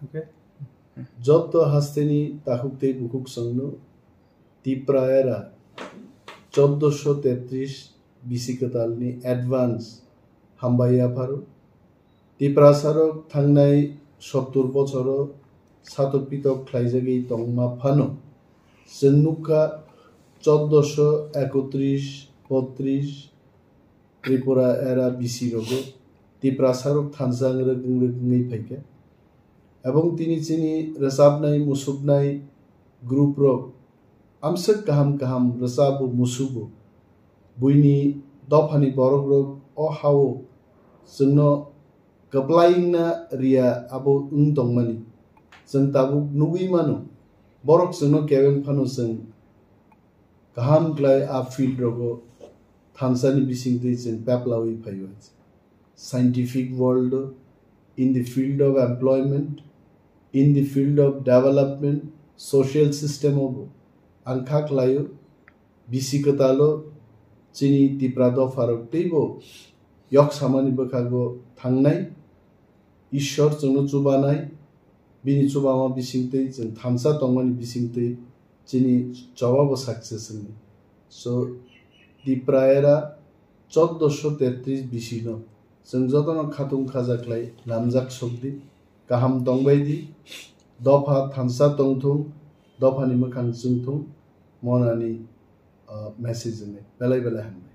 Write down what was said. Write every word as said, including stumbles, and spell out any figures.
Okay. Jotto hasteni takhuk tei bukhuk chwngno Tipra era chauddosho tetris bisi kwtalni advance hambai yapharo. Tiprasarok thangnai sottur bochoro satok pitok khlaijagwi tongma phano chwng nukha chauddosho ekotris botris Tripura era bisi rogo Tiprasarok thansa wng rwk wng rwk wngwi phaikha. Ebong tini chini rwchapnai musuknai group rok amswk kaham kaham rwchabo musugo. Buini dophani borok rok o hao chwngno kwplai wngna riya abo wng tongmani chwng tabuk nugwi mano. Borok chwngno kebeng phano chwng kaham khlai a field rogo thansani bisingtwi chwng peplawi phaio. Scientific world, in the field of employment, in the field of development, social system o bo ang kha khlaio. Bisi kwtalo chini Tipra dopharok teibo yok samani bwkhago thangnai. Ishwar chwngno chubanai, bini chubama bisingtwi chwng thansa tongmani bisingtwi chini chobabo success wngdi. So, Tipra era chauddosho tetris bisino chwng jotono khatung khaja khlai lamjak sokdi, kaham tongbaidi, dopha thansa tongthung, dophani mwkhang chwngthung, monani, uh, message wngwi. Belai belai hambai.